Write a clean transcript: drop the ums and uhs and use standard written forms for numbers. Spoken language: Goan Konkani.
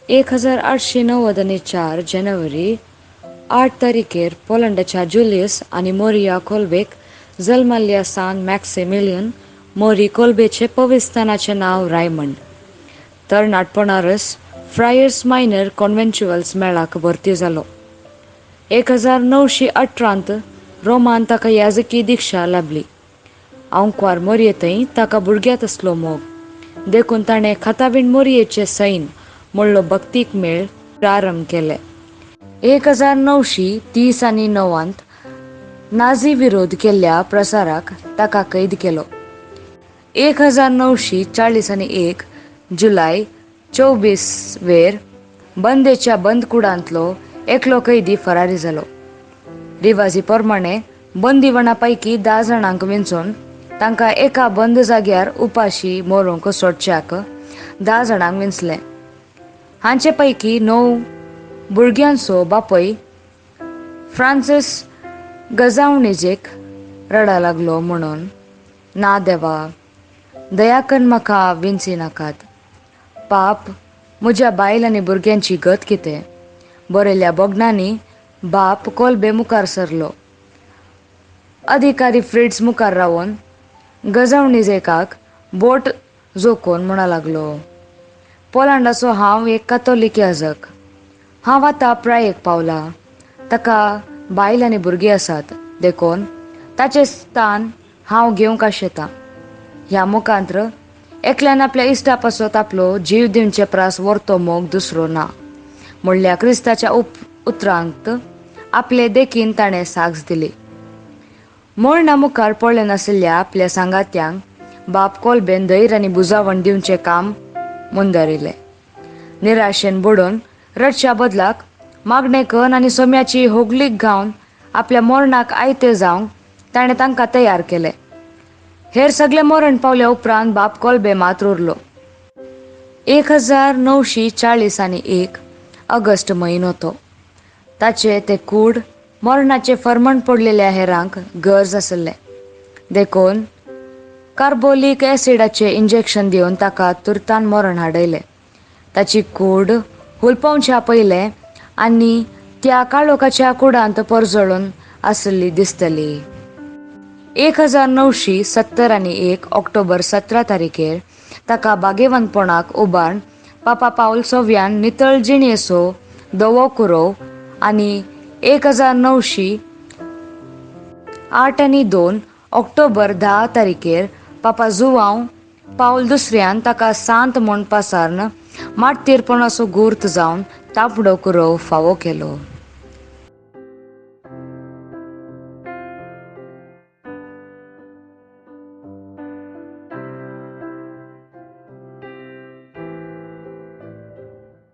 1894 जानेवारी 8 तारखेर पोलंडाच्या जुलियस आनी मोरिया कोल्बेक जल्मल्ल्या सान मॅक्सिमिलियन मोरी कोल्बेचे पविस्थानाचें नांव रायमंड. तरणाटपणारच फ्रायर्स मायनर कॉन्व्हेंच्युअल्स मेळाक भरती जालो. 1918 रोमान ताका याजकी दीक्षा लाभली. आंकवार मोरये थंय ताका भुरग्यांत आसलो मोग, देखून ताणें खातावीण मोरयेचें सैन म्हणलो भक्तीक मेळ प्रारंभ केले. 1939 नाझी विरोध केल्ल्या प्रसाराक ताका कैद केलो. 1941 जुलय 24 वेर बंदेच्या बंदकुडांतलो एकलो कैदी फरारी जालो. रिवाजी प्रमाणे बंदीवणा पैकी 10 जाणांक विंचून तांकां एका बंद जाग्यार उपाशी मरूंक सोडच्याक 10 जाणांक विंचले. हांचे पैकी 9 भुरग्यांचो बापूय फ्रांसीस गजावणीजेक रडा लागलो म्हणून, ना देवा, दयाकन म्हाका विंची नाकात, पाप म्हज्या बायल आनी भुरग्यांची गत कितें. बरयल्या बोगणांनी बाप कोलबे मुखार सरलो. अधिकारी फ्रिड्स मुखार रावन गजावणीजेकाक बोट जोखून म्हणा लागलो, पोलंडाचो हांव एक कातोलिक याजक, हांव आतां प्रायेक पावला, ताका बायल आनी भुरगीं आसात, देखून ताचें स्थान हांव घेवंक आशेतां. ह्या मुखांत्र एकल्यान आपल्या इश्टा पासत आपलो जीव दिवचे प्रास व्हरतो मोग दुसरो ना म्हणल्या क्रिस्ताच्या उतरांत आपले देखीन ताणें साक्ष दिली. मरणा मुखार पळयनासल्या आपल्या सांगात्यांक बाप कोलबेन धैर्य आनी बुजावण दिवचें काम मुंदारिलें. निराशेन बुडून रडच्या बदलाक मागणें कन्न आनी सोम्याची होगलीक गावन आपल्या मरणाक आयते जावंक ताणें तांकां तयार केलें. हेर सगळे मरण पावल्या उपरांत बाप कोलबे मात उरलो. 1941 ऑगस्ट म्हयनो तो. ताचे ते कूड मरणाचें फर्मण पडलेल्या हेरांक गरज आसलें, देखून कार्बोलीक एसिडाचें इंजेक्शन दिवन ताका तुर्तान मरण हाडयलें. ताची कूड हुलपोवच्या पयलें आनी त्या काळोखाच्या कुडांत परजळून आसली दिसतली. 1971 ऑक्टोबर 17 तारखेर ताका बागेवंतपणाक उबारून पापा पावल सोव्यान नितळ जिणेचो दवो कुरोव आनी 1982 ऑक्टोबर 10 तारखेर पापा जुवांव पावल दुसऱ्यान ताका सांत म्हूण पासार्न मार्तीरपणाचो गूर्त जावन तांबडो कुरोव फावो केलो.